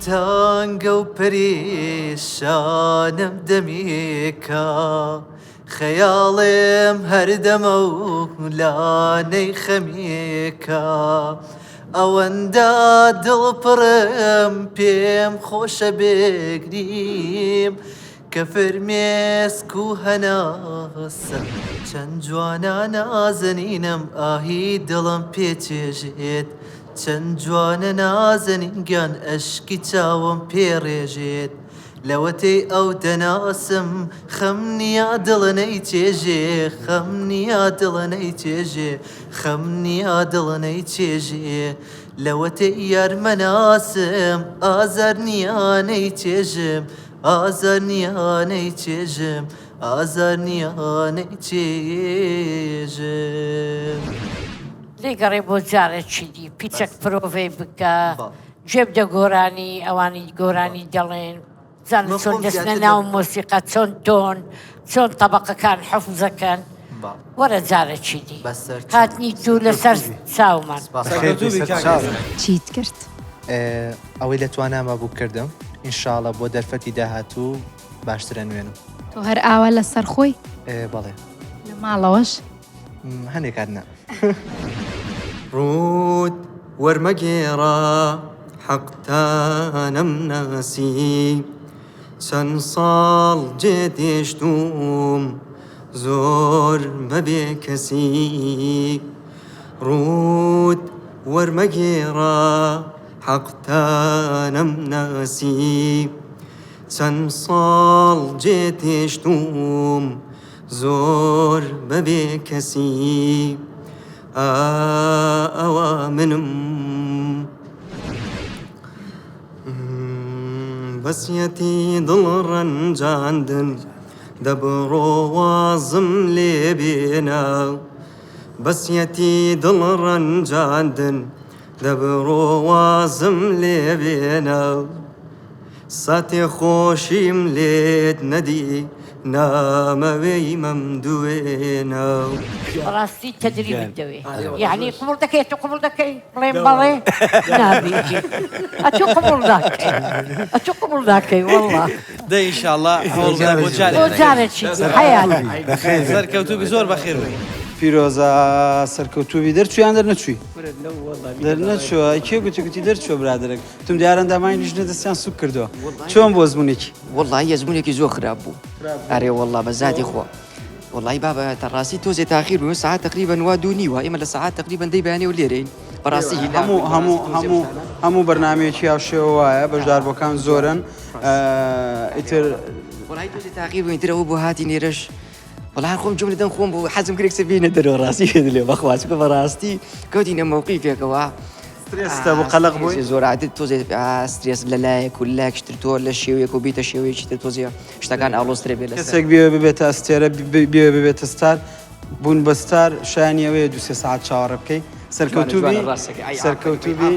تانگە و پەریشانم دەمێکە خەیاڵێم هەردەمە و لانەی خەمێکە ئەوەندە دڵپڕم پێم خۆشە بگریم کە فرمێسک و هەناسە چەند جوانە نازەنینم ئاهی دڵم پێ چێژێت چەند جوانە نازەنین گیان ئەشکی چاوم پێ ڕێژێت لەوەتەی ئەو دەناسم خەم نییە دڵ نەیچێژێ خەم نییە دڵ نەیچێژێ خەم نییە دڵ نەیچێژێ لەوەتەی یار مەناسم ئازار نییە نەیچێژم ئازار نییە نەیچێژم ئازار نییە نەیچێژم. لێگەڕێ بۆ جارێکی دی پیچەک پرۆڤەی بکە گوێ بدە گۆرانی ئەوانی گۆرانی دەڵێن بزانە چۆن دەچنە ناو مۆسیقا چۆن تۆن چۆن تەبەقەکان حفزەکەن وەرە جارێکی دی هاتنی تو لەسەر چاومان. چیت کرد؟ ئەوەی لە تواناما بوو کردم ان شاءاللە بۆ دەرفەتی داهاتوو باشتر ئەنوێنم. تۆ هەر ئاوا لەسەر خۆی؟ بەڵێ. لە ماڵەوەش؟ هەندێک کات نا. ڕووت وەرمەگێڕە حەقتانم ناسی چەند ساڵ جێت هێشتووم زۆر بە بێکەسی ڕووت وەرمەگێڕە حەقتانم ناسی چەند ساڵ جێت هێشتووم زۆر بە بێکەسی ئا ئەوە منم بەسیەتی دڵ ڕەنجاندن دەبڕۆ وازم لێ بێنە بەسیەتی دڵ ڕەنجاندن دەبڕۆ وازم لێ بێنە ساتێ خۆشیم لێت نەدی نامەوێی مەمدوێنە. بەڕاستی تەدریبت دەوێ یەعنی قبوڵ دەکەی ئەتوو قبوڵ دەکەی بڵێم بەڵێ نابی ئەتوو قبوڵ ناکەی ئەتوو قبوڵ ناکەی وەڵڵا. دە ئینشاڵا هەوڵ بدە بۆ جارێ بۆ جارێکی دی حەیات. سەرکەوتوبی زۆر بەخێر بێی. پیرۆزە سەرکەوتوبی دەرچوی یان دەرنەچوی؟ دەرنەچووە کێ گوتی گوتی دەرچووە برادەرێک وتم دیارە ئەندامانی لیژنە دەستیان سوک کردووە چۆن بوو ئەزمونێکی؟ وەڵڵاهی ئەزمونێکی زۆر خراپ بوو ئەرێ وەڵڵا بە زاتی خوا وەڵڵاهی بابە تە ڕاستی تۆزێ تاخیر بوو سەعات تقریبا وا دوو نیوە ئێمە لە سەعات تقریبا دەی بەیانیەوە لێرەین بەڕاستی هیلاک هەموو بووین هەموو بەڕاستی تۆزێ هەموو وشتانە هەموو بەرنامەیەکی هاوشێوە وایە بەشداربووەکان زۆرن ئیتر وەڵاهی تۆزێ تاخیر بووین تر ئەوە بۆ هاتین لێرەش وەڵا هەر خۆم جوم لە دەم خۆم بوو حەزم کرد یەکسەر بێینە دەرەوە ڕاستی پێ دلێ بەخوا چونکە بەڕاستی کەوتینە مەوقیفێکەوە سترێستە بوو قەلەق بووی زۆر عادت تۆزێ سترێس لە لایەک و لایەکش تر تۆ لە شێوەیەک و بیتە شێوەیەکی تر تۆزێ شتەکان ئاڵۆزترە بێ لەسەر کەسێک بێ ببێتە ئەستێرە بێ ببێتە ستار بوون بە ستار شایانی ئەوەیە دوو سێ سەعات چاوەڕێ بکەی سەرکەوتوو بی سەرکەوتوو بی.